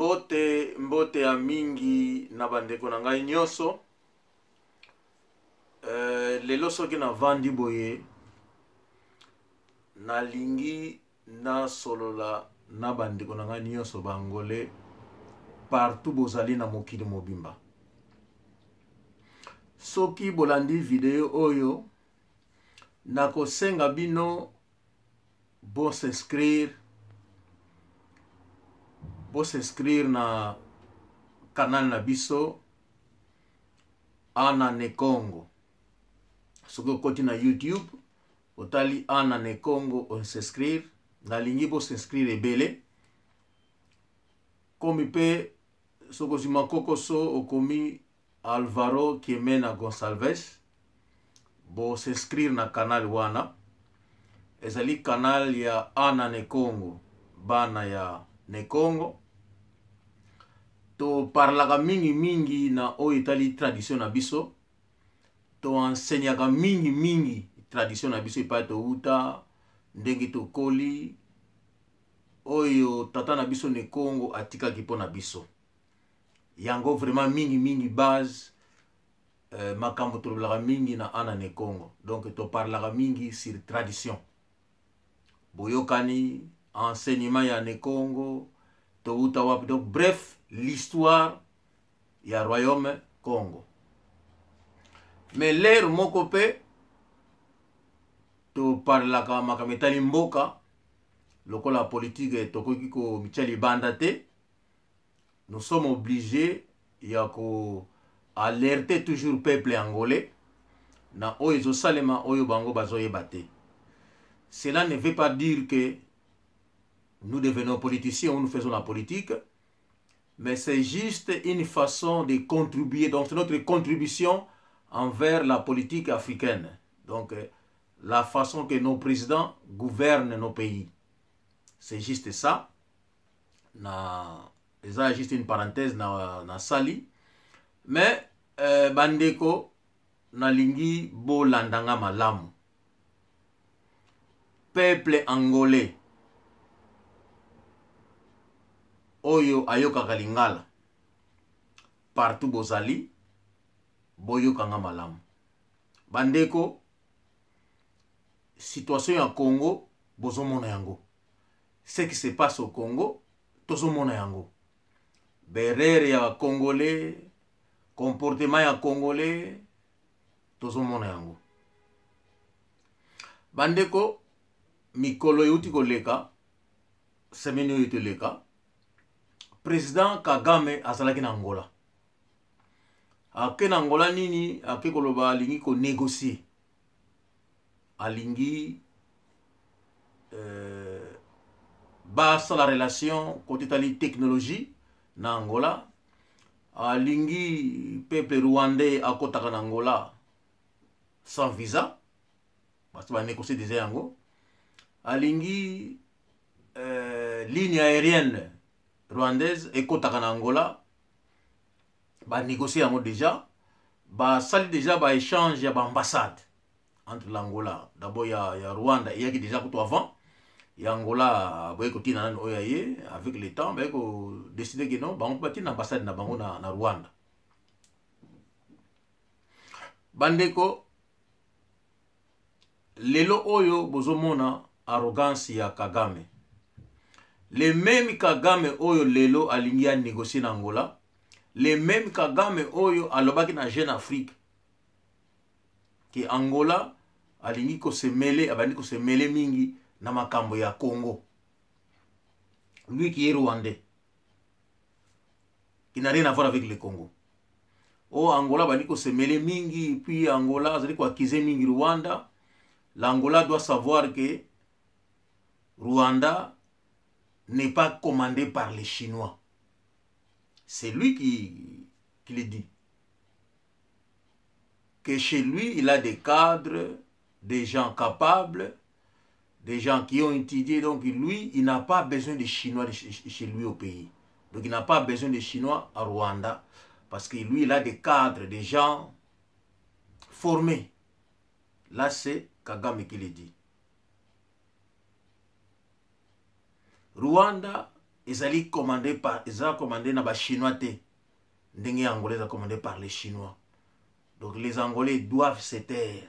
Mbote, mbote ya mingi na bandeko na ngai nyonso. Lelo soki navandi boye, nalingi nasolola na bandeko na ngai nyonso baangolais partout bozali na mokili mobimba. Soki bolandi video oyo, nakosenga bino bo s'inscrire, bo s'inscrire na canal na biso Ana Nekongo. Soki okoti na YouTube, otali Ana Nekongo, on s'inscrire. Nalingi bo s'inscrire ebele. Komi pe soki ozwi makokoso okomi Alvaro Kiemena Gonçalves, bo s'inscrire na canal wana. Ezali canal ya Ana Nekongo, bana ya Nekongo. To parlaka mingi mingi na oyo etali tradition na biso, to enseignaka mingi mingi tradition na biso epai towuta, ndenge tokoli, oyo tata na biso Nekongo atikaki mpo na biso. Yango vraiment mingi mingi base makambo tolobelaka mingi na Ana Nekongo. Donc toparlaka mingi sur tradition, boyokani, enseignement ya Nekongo, towuta wapi, donc bref l'histoire ya royaume Congo. Mais l'heure moko pe toparlaka makambo etali mboka, lokola politique tokoki komitia libanda te. Nous sommes obligés ya ko alerter toujours peuple angolais na oyo ezosalema, oyo bango bazoyeba te. Cela ne veut pas dire que nous devenons politiciens ou nous faisons la politique, mais c'est juste une façon de contribuer. Donc c'est notre contribution envers la politique africaine. Donc la façon que nos présidents gouvernent nos pays. C'est juste ça. Na eza juste une parenthèse na sali. Mais bandeko, nalingi bolandanga malamu. Peuple angolais oyo ayokaka lingala partout bozali, boyokanga malamu. Bandeko, situation ya Congo bozomona yango. Ce qui se passe au Congo tozomona yango. Berere ya Congolais, comportement ya Congolais tozomona yango. Bandeko, mikolo euti koleka, semaine oyo toleka, président Kagame azalaki na Angola. Ake na Angola nini? Ake koloba alingi ko négocier. Alingi basala relation côté tali technologie na Angola. Alingi peuple rwandais akotaka na Angola sans visa, parce que ba négocier déjà yango. Alingi ligne aérienne rwandaise ekotaka na Angola, ba négocier yango déjà, basali déjà ba échange ya ba ambassade entre l'Angola, d'abord ya Rwanda eyaki déjà kutu avant ya Angola, boye kotina nani oyo aye avec le temps baye ko décider que non, bango batina ambassade na bango na Rwanda. Bandeko, lelo oyo bozomona arrogance ya Kagame. Le même Kagame oyo lelo alingi ya négocier na Angola, le même Kagame oyo alobaki na Jeune Afrique ke Angola alingi kosemele, abandi kosemele mingi na makambo ya Congo. Lui qui est rwandais, qui n'a rien à voir avec le Congo. Oh, Angola abandi kosemele mingi, puis Angola azali koaccuser mingi Rwanda. L'Angola doit savoir que Rwanda n'est pas commandé par les Chinois. C'est lui qui le dit. Que chez lui, il a des cadres, des gens capables, des gens qui ont étudié. Donc lui, il n'a pas besoin de Chinois chez lui au pays. Donc il n'a pas besoin de Chinois à Rwanda. Parce que lui, il a des cadres, des gens formés. Là, c'est Kagame qui le dit. Rwanda Ezali commandé par, eza commandé na bachinois te, ndenge ya Angola eza commandé par les Chinois. Donc les Angolais doivent se taire.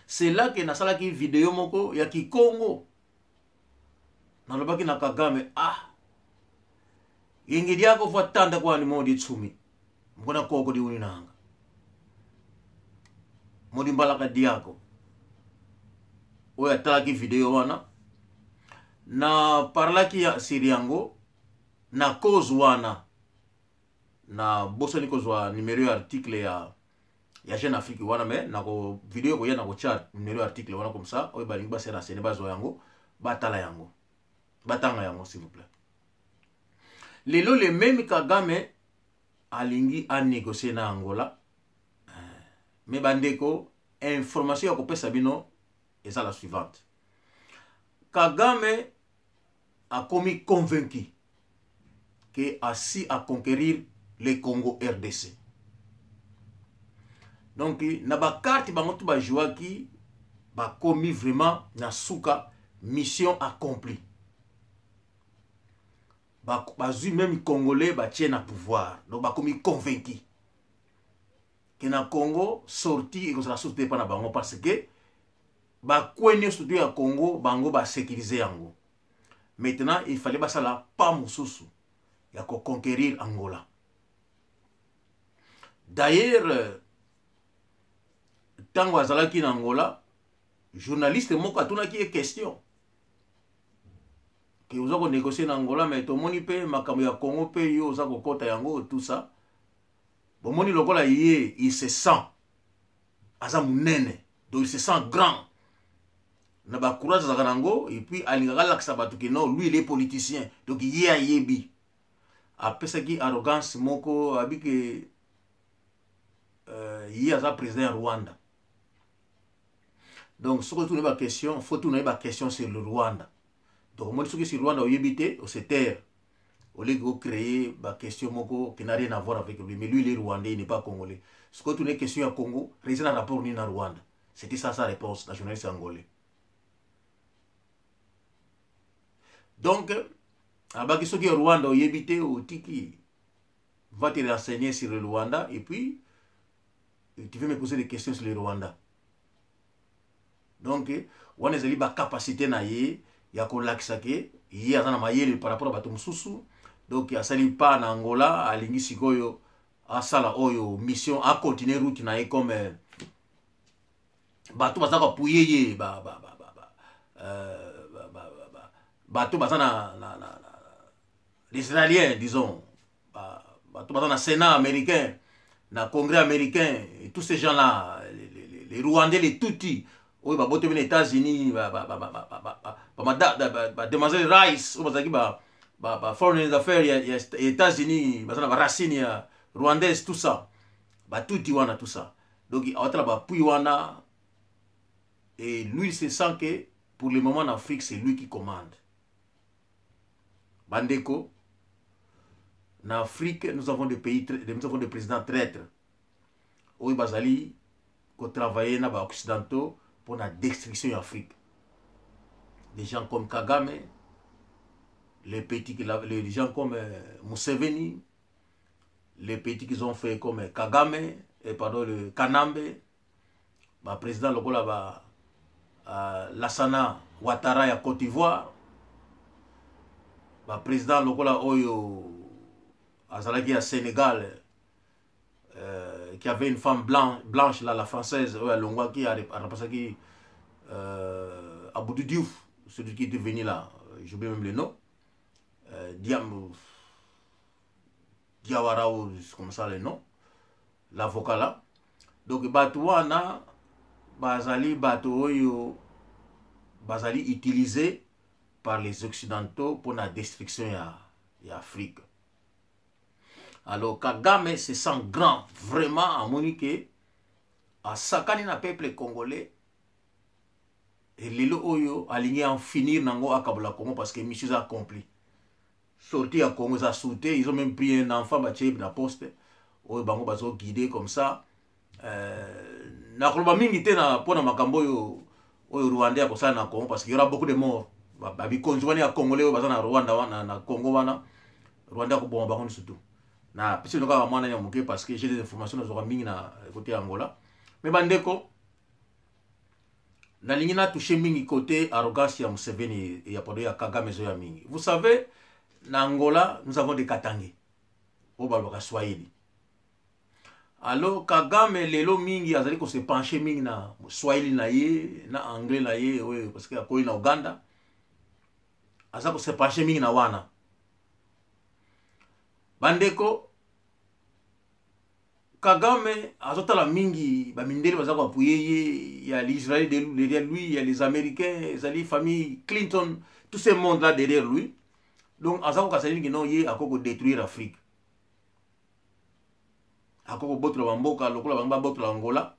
C'est là que nasalaki video moko ya Kikongo, nalobaki na Kagame: "Ah, yenge diako fwa tanda kwani modi tsumi mbona koko diuni nanga modi mbalaka diako." Oyo atalaki video wana, na parlaki ya siri yango na cause wana. Na bosani kozwa numero ya article ya Jeune Afrique wana, mais nako video ekoya, na kotia numero ya article wana, comme ça oyo balingi base renseigner, bazwa yango, batala yango, batanga yango, s'il vous plaît. Lelo, le même Kagame alingi anégocie na Angola. Mais bandeko, information ya kopesa bino eza la suivante: Kagame akomi convaincu ke asi aconquérir le Congo RDC. Donc na bakarte bango to bajouaki, bakomi vraiment na suka, mission accomplie. Bazwi même Congolais, batie na pouvoir. Donc bakomi convaincu ke na Congo sortie ekozala susu te epa na bango, parce que bakwe nyonso to ya Congo, bango basécurize yango. Maintenant il fallait basala pas mosusu ya koconquérir Angola. D'ailleurs, ntango azalaki na Angola, journaliste moko atunaki ye question ke oza konégocie na Angola, mais tomoni mpe makambo ya Congo mpe yo oza kokɔta yango, tout ça. Bomoni lokola ye, il se sent aza monene, donc il se sent grand na bacourage azalaka nango, et puis alingaka alakisa bato ke non, lui, il est politicien. Donc ye ayebi, apesaki arrogance moko, abi ke ye aza président ya Rwanda. Donc soki otuna ye baquestion, faut tuna ye baquestion sur le Rwanda. Donc omoni, soki sur Rwanda oyebi te, ose taire, oleki kocréer baquestion moko qui n'a rien à voir avec lui. Mais lui, il est rwandais, il n'est pas congolais. Soki otuna ye question ya Congo, eza na rapport nini na Rwanda? C'était ça sa réponse na journaliste angolais. Donc abaki, soki ya Rwanda oyebi te, otiki, va te renseigner sur le Rwanda et puis tu veux me poser des questions sur le Rwanda. Donc wana ezali bacapacité na ye ya kolakisa ke ye aza na mayele par rapport à bato mosusu. Donc asali pa na Angola, alingi sikoyo asala oyo mission, acontinue route na ye comme bato baza koapuye ye, bato baza na les Israéliens, disons, bato baza na Sénat américain, na Congrès américain, et tous ces gens là, les Rwandais, les Tutsi oyo babotami na États-Unis, bademoiselle Rice oyo bazalaki ba foreign affairs ya États-Unis, baza na baracine ya rwandaise, tout ça, batuti wana, tout ça. Donc awatala bapui wana, et lui, il se sent que pour le moment en Afrique, c'est lui qui commande. Bandeko, na Afrique, nous avons des pays, nous avons des présidents traîtres oyo bazali kotravailler na baoccidentaux pour la destruction ya Afrique, des gens comme Kagame, les petits, les gens comme Museveni, les petits qu'ils ont fait comme Kagame, et pardon, le Kanambe, ba président lokola ba Lassana Ouattara ya Côte d'Ivoire, ba président lokola oyo azalaki ya Sénégal, qui avait une femme blanche là, la française, oyo alongwaki, arapasaki Abdou Diouf, celui qui était venu là, j'oublie même le nom, Diam Diawara ou comme ça le nom, l'avocat là. Donc bato wana bazali bato oyo bazali utilisé par les Occidentaux pour la destruction ya Afrique. Alors Kagame se sent grand vraiment, amoni ke asakani na peuple congolais, et lelo oyo alingi en finir nango, akabola Congo, parce que mission eza accompli, sortie ya Congo eza sauté. Ils ont même pris un enfant, batie na poste oyo bango bazoguide comme ça. Nakoloba mingi te na mpona makambo oyo Rwandais akosala na Congo, parce qu'il y aura beaucoup de morts. Babikonzi wana ya congolais oyo baza na Rwanda wana, na Congo wana, Rwanda akoboma bango nyonso tu. Na pesi bino kaka mwana ya moke parce que j'ai des informations nazwaka mingi na côté ya Angola. Mais bandeko, nalingi na touche mingi côté arrogance ya Museveni, ya, pardon, ya Kagame ezoya mingi. Vous savez, na Angola, nous avons des Katangais oyo balobaka Swahili. Alors Kagame lelo mingi azali kose pencher mingi na Swahili na ye, na anglais na ye oyo, parce que akoyi na Uganda, aza kose pencher mingi na wana. Bandeko, Kagame azotala mingi bamindele baza koappuyer ye, ya l'Israël derrière lui, ya les Américains, ezali famille Clinton, tout ce monde là derrière lui. Donc aza kokasa nini? Non, ye akoki kodétruire Afrique, akoki kobotola bamboka lokola bango babotola Angola.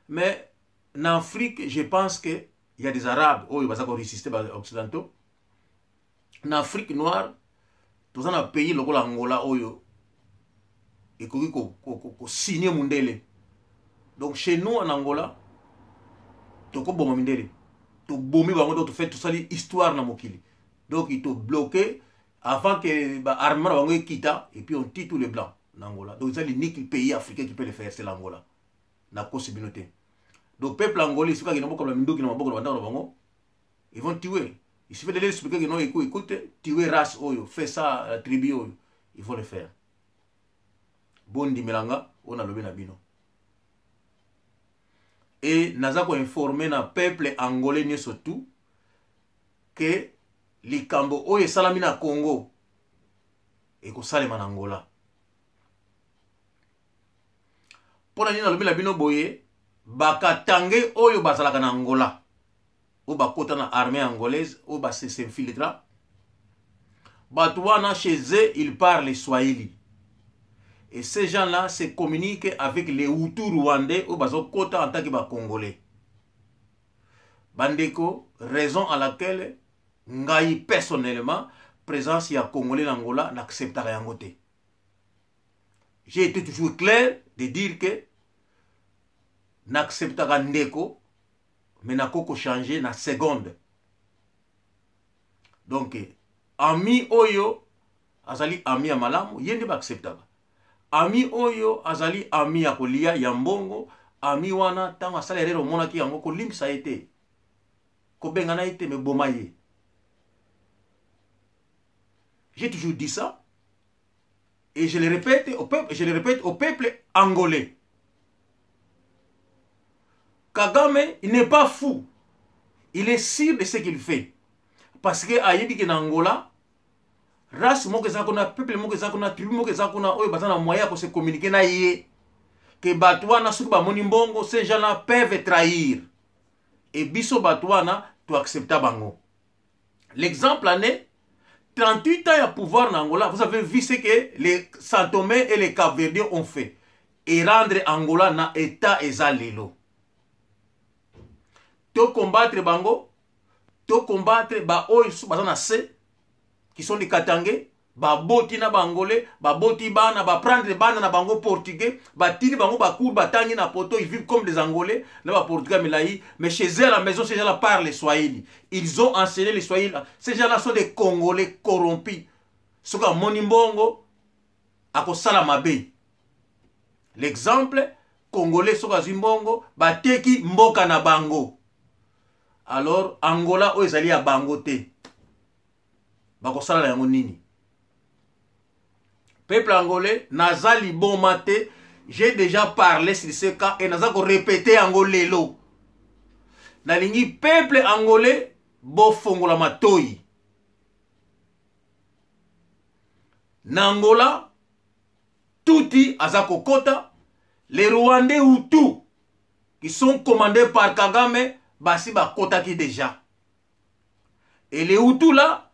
Mais na Afrique, je pense que il y a des Arabes oyo baza korésister baoccidentaux. Na Afrique noire, toza na pays lokola Angola oyo ekoki kosigner mundele. Donc chez nous en Angola, tokoboma mindele, tobomi bango, donc tofe tosali histoire na mokili. Donc tobloqué avant que baarmement na bango ekita et puis on tue tous les Blancs na Angola. Donc eza l'unique pays africain qui peut le faire, c'est l'Angola. Nakosi bino te. Donc peuple angolais, soki akende bokola mindoki na maboko na bandako na bango, ils vont tuer. Il suffit de leur expliquer que non, écoute, écoute, tuer race oyo, fais ça, la tribu oyo, ils vont le faire. Bondimelanga oyo nalobi na bino. E naza koinformer na peuple angolais nyonso tout ke likambo oyo esalami na Congo ekosalema na Angola. Mpo na nini nalobi na bino boye? Bakatangais oyo bazalaka na Angola, oyo bakota na armée angolaise, oyo bas'infiltra, bato wana, chez eux, ils parlent swahili et ces gens-là se communiquent avec les Hutus rwandais oyo bazokota en tant que bacongolais. Bandeko, raison à laquelle ngai personnellement, présence ya congolais na Angola, n'acceptaka yango te. J'ai été toujours clair de dire que n'acceptaka ndeko, mais nakoki kochanger na seconde. Donc ami oyo azali ami ya malamu, ye nde baacceptaka. Ami oyo azali ami ya kolia ya mbongo, ami wana, ntango asala erreur, omonaki yango, kolimbisa ye te, kobengana ye te, mais boma ye. J'ai toujours dit ça et je le répète au peuple, je le répète au peuple angolais. Kagame, il n'est pas fou, il est sûr de ce qu'il fait, parce que ayebi ke na Angola, race moko eza kuna, peuple moko eza kuna, tribu moko eza kuna oyo baza na moyen ya kose communiquer na ye, ke bato wana soki bamoni mbongo, ces gens là peuvent trahir. E biso bato wana toaccepta bango. L'exemple en est 38 ans ya pouvoir na Angola. Vous avez vu ce que les Santomé et les Cap-Verdiens ont fait et rendre Angola na état eza lelo. Tocombattre bango, tocombattre baoyo susu baza na se, qui sont des Katangais, baboti na baangolais, baboti bana, baprendre bana na bango portugais, batini bango bacours, batangi na poto, ils vivent comme des Angolais na baportugais milai. Mais chez eux à la maison, ces gens-là parlent le swahili, ils ont enseigné le swahili. Ces gens-là sont des Congolais corrompus. Soki amoni mbongo, akosala mabe. L'exemple, Congolais soki azwi mbongo, bateki mboka na bango. Alors Angola oyo ezali ya bango te, bakosala na yango nini? Peuple angolais, naza liboma te. J'ai déjà parlé sur ce cas et naza korépéter yango lelo. Nalingi peuple angolais bofongola matoi. Na Angola, Tutsi aza kokota, les Rwandais Hutus qui sont commandés par Kagame basi bakotaki déjà. Et les Hutus là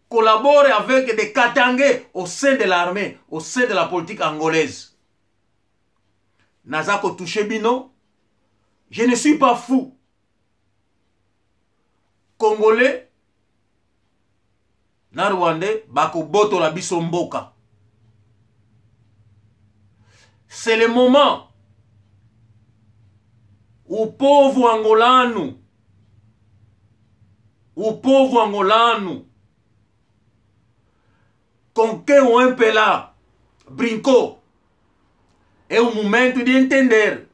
collaborent avec des Katangais au sein de l'armée, au sein de la politique angolaise. Naza kotoucher bino, je ne suis pas fou. Congolais na Rwandais bakobotola biso mboka. C'est le moment o povo angolano. O povo angolano com quem o MPLA brincou é o momento de entender.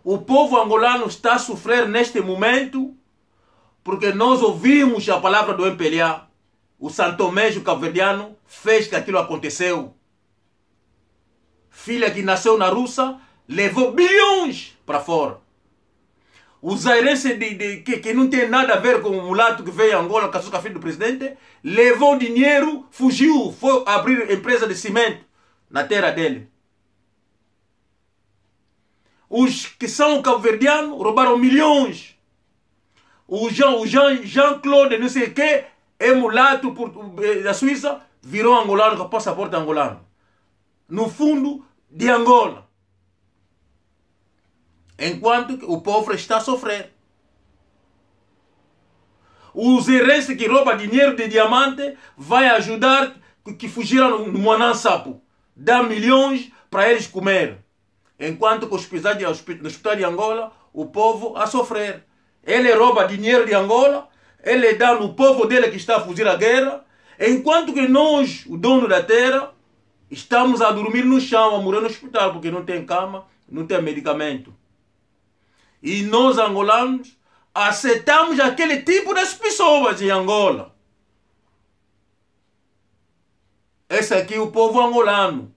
O povo angolano está a sofrer neste momento porque nós ouvimos a palavra do MPLA. O Santomé cabo-verdiano fez que aquilo aconteceu. Filha que nasceu na Rússia levou bilhões para fora. O zairense que não tem nada a ver com o mulato que veio a Angola, casou com a filha do presidente, levou dinheiro, fugiu, foi abrir empresa de cimento na terra dele. Os que são cabo-verdianos roubaram milhões. O Jean-Claude, não sei o quê, é mulato da Suíça, virou angolano com passaporte angolano. No fundo de Angola. Enquanto o povo está a sofrer. O zairense que rouba dinheiro de diamante vai ajudar que fugiram no Moanã Sapo. Dá milhões para eles comer. Enquanto que no hospital de Angola, o povo a sofrer. Ele rouba dinheiro de Angola, ele dá no povo dele que está a fugir à guerra, enquanto que nós, o dono da terra, estamos a dormir no chão, a morrer no hospital, porque não tem cama, não tem medicamento. E nós, angolanos, aceitamos aquele tipo de pessoas em Angola. Esse aqui é o povo angolano.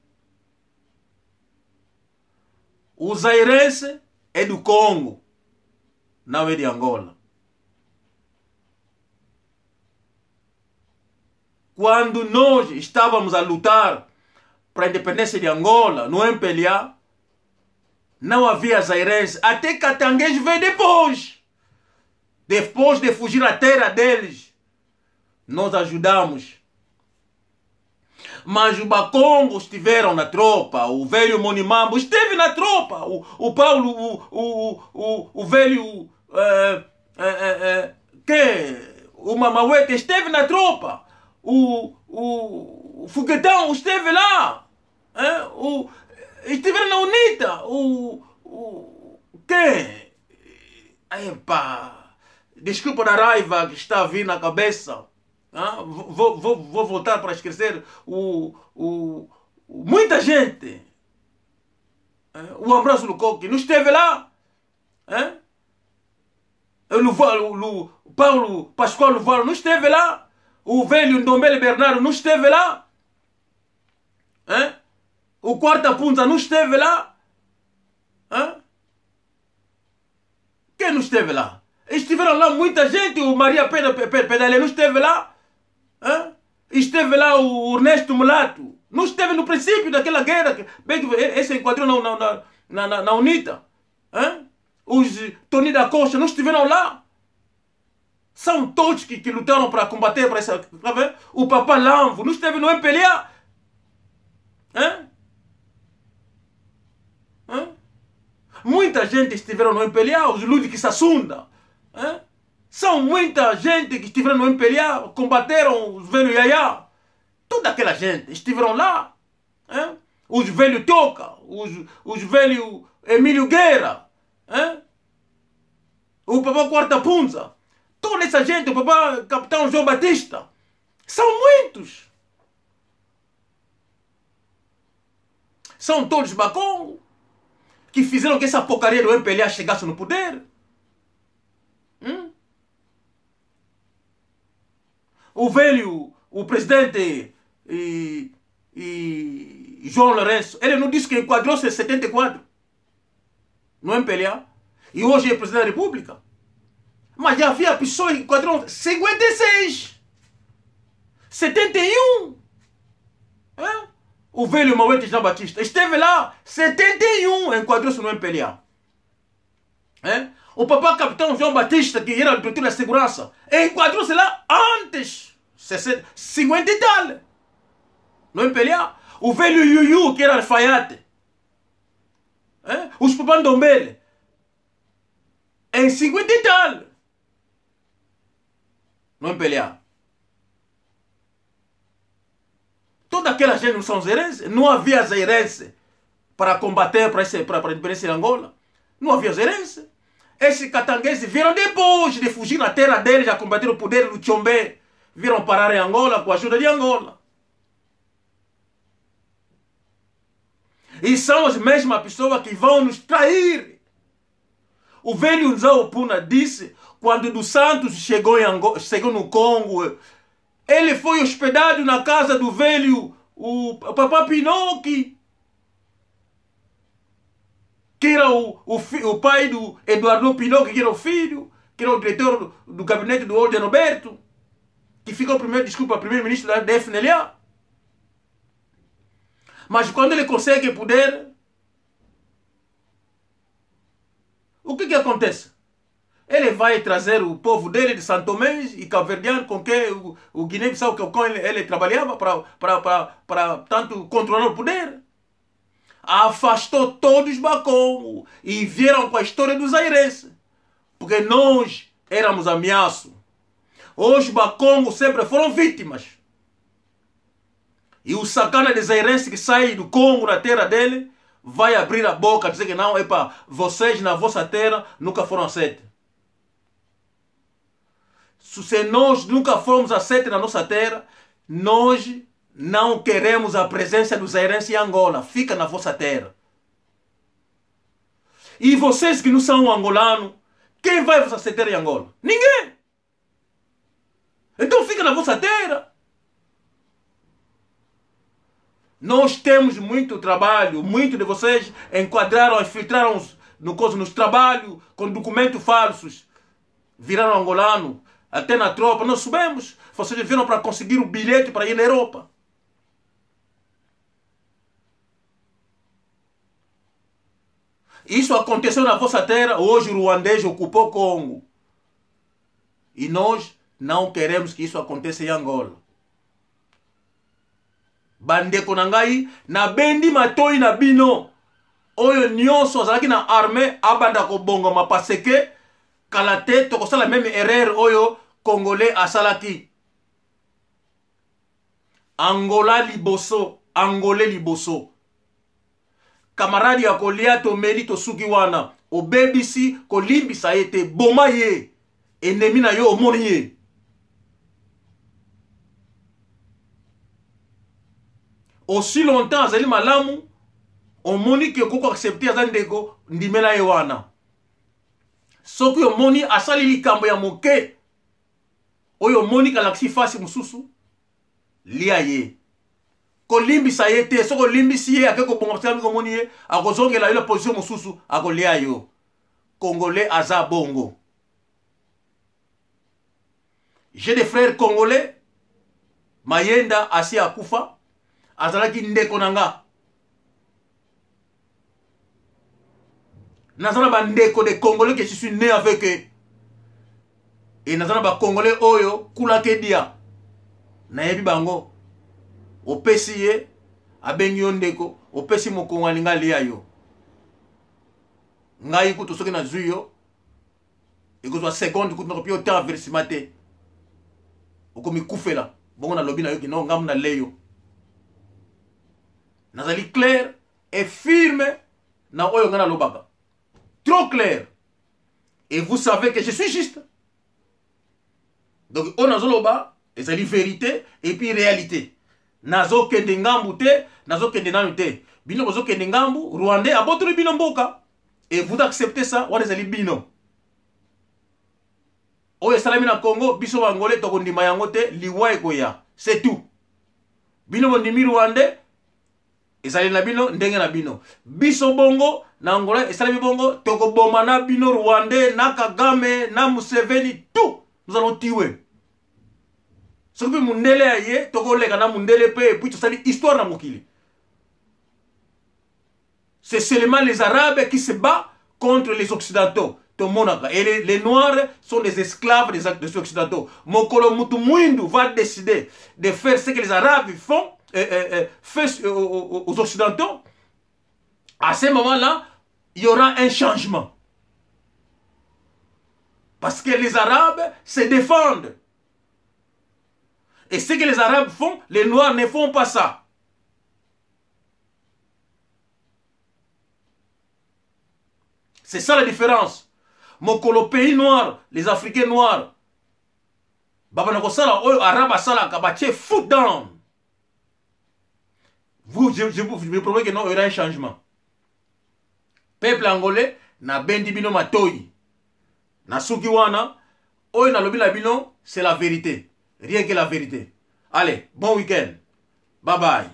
O zairense é do Congo, não é de Angola. Quando nós estávamos a lutar para a independência de Angola, no MPLA, não havia zairense. Até catanguês veio depois. Depois de fugir à terra deles, nós ajudamos. Mas os Bacongo estiveram na tropa, o velho Monimambo esteve na tropa, o Paulo, o velho, o Mamauete esteve na tropa, o Foguetão esteve lá, estiveram na UNITA, quem? Epa, desculpa da raiva que está a vir na cabeça. Ah, vou voltar para esquecer muita gente. O Ambrósio Lukoki não esteve lá. O Paulo Pascoal Luvalo não esteve lá. O velho Ndombele Bernardo não esteve lá. O Quarta Punta não esteve lá. Quem não esteve lá? Estiveram lá muita gente. O Maria Pedalé não esteve lá. Esteve lá o Ernesto Mulato. Não esteve no princípio daquela guerra. Bem que esse enquadrou na UNITA. Os Tony da Costa não estiveram lá. São todos que lutaram para combater para essa. Tá vendo? O Papa Lamvo não esteve no MPLA. Muita gente estiveram no MPLA. Os Ludwig Sassunda. São muita gente que estiveram no MPLA, combateram os velhos Yaya. Toda aquela gente estiveram lá. Os velhos Toca, os velhos Emílio Guerra, o Papa Quarta Punza. Toda essa gente, o Papa Capitão João Batista. São muitos. São todos Bacongo que fizeram que essa porcaria do MPLA chegasse no poder. O velho, o presidente João Lourenço, ele não disse que enquadrou-se em 74 no MPLA e hoje é presidente da República. Mas já havia pessoas que enquadraram 56, 71. O velho Mauete João Batista esteve lá, 71, enquadrou-se no MPLA. O papá capitão João Batista, que era o diretor da segurança, enquadrou-se lá antes, 50 e tal, no MPLA. O velho Yuyu, que era alfaiate. Os papá Ndombele, em 50 e tal, no MPLA. Toda aquela gente não são zairenses. Não havia zairense para combater para a independência de Angola. Não havia zairense. Esses catangueses vieram depois de fugir na terra deles a combater o poder do Tchombe. Vieram parar em Angola com a ajuda de Angola. E são as mesmas pessoas que vão nos trair. O velho Nzau Puna disse, quando dos Santos chegou, em Angola, chegou no Congo, ele foi hospedado na casa do velho, o Papa Pinocchio, que era o pai do Eduardo Pinocchio, que era o filho, que era o diretor do gabinete do Holden Roberto, que ficou primeiro, desculpa, primeiro-ministro da FNLA. Mas quando ele consegue poder, o que que acontece? Ele vai trazer o povo dele de Santo Tomé e Cabo-Verdiano, com que o Guiné-Bissau, com ele trabalhava para tanto controlar o poder. Afastou todos os Bakongo e vieram com a história dos Zairenses. Porque nós éramos ameaço. Os Bakongo sempre foram vítimas. E o sacana de Zairense que sai do Congo na terra dele vai abrir a boca e dizer que não, epa, vocês na vossa terra nunca foram aceitos. Se nós nunca fomos aceitos na nossa terra, nós não queremos a presença dos zairenses em Angola. Fica na vossa terra. E vocês que não são angolanos, quem vai vos aceitar em Angola? Ninguém! Então fica na vossa terra. Nós temos muito trabalho, muitos de vocês enquadraram, infiltraram no coisa, nos trabalhos com documentos falsos, viraram angolano, até na tropa, nós subimos. Vocês viram para conseguir o bilhete para ir na Europa. Isso aconteceu na vossa terra, hoje o ruandês ocupou o Congo. E nós não queremos que isso aconteça em Angola. Bandeko na ngai, nabendi matoi na bino. Oyo nyonso azalaki na armée abanda kobongama parce que kala te tokosala même erreur oyo congolais asalaki. Angola liboso, Angolais liboso. Camarade ya kolia tomeli tosuki wana, obebisi kolimbisa ye te, boma ye. Ennemi na yo omoni ye. Aussi longtemps azali malamu, omoni ke koko accepter aza ndeko, ndimela ye wana. Soki omoni asali likambo ya moke, oyo omoni kalakisi fasi mosusu, lia ye. Kolimbisa ye te, soki olimbisi ye, ake kobonga parce que omoni ye, akozongela yo na position mosusu, akolia yo. Congolais aza bongo. J'ai des frères congolais, Mayenda asi akufa, azalaki ndeko na nga. Naza na bandeko de congolais que je suis né avec eux. Et naza na ba congolais oyo kulake dia. Nayebi bango. Opesi ye, abengi yo ndeko, opesi mokongo alinga lia yo. Ngai kutu soki nazwi yo, ekozwa seconde kutu nakopi yo te avertissement te. Okomikufela. Bongo nalobi na yo ki non, ngambu na leyo. Nazali clair et firme na oyo nga nalobaka. Trop clair. Et vous savez que je suis juste. Donc oyo nazoloba ezali vérité et puis réalité. Nazokende ngambu te, nazokende nanu te. Bino bozokende ngambu, Rwandais abotoli bino mboka. Et vous acceptez ça, wana ezali bino. Oyo esalami na Congo, biso ba Angolais tokondima yango te, liwa ekoya. C'est tout. Bino bondimi Rwandais, ezali na bino ndenge na bino. Biso bongo na Angola esalami bongo, tokoboma na bino Rwandais, na Kagame, na Museveni, tout. Nous allons tuer. Soki mpe mundele ya ye, tokoleka na mundele pe, et puis tosali histoire na mokili. C'est seulement les Arabes qui se battent contre les Occidentaux. Tomonaka. Et les Noirs sont des esclaves des Occidentaux. Mokolo mutu mwindu va décider de faire ce que les Arabes font, fait aux Occidentaux. À ce moment-là, il y aura un changement. Parce que les Arabes se défendent. Et ce que les Arabes font, les Noirs ne font pas ça. C'est ça la différence. Mokolo pays noir, les Africains noirs babanda kosala oyo Arabe asalaka, batie foot down. Vous, je promets que non, il y aura un changement. Peuple angolais, nabendi bino matoi. Nasuki wana. Oyo nalobi na bino, c'est la vérité, rien que la vérité. Allez, bon week-end, bye bye.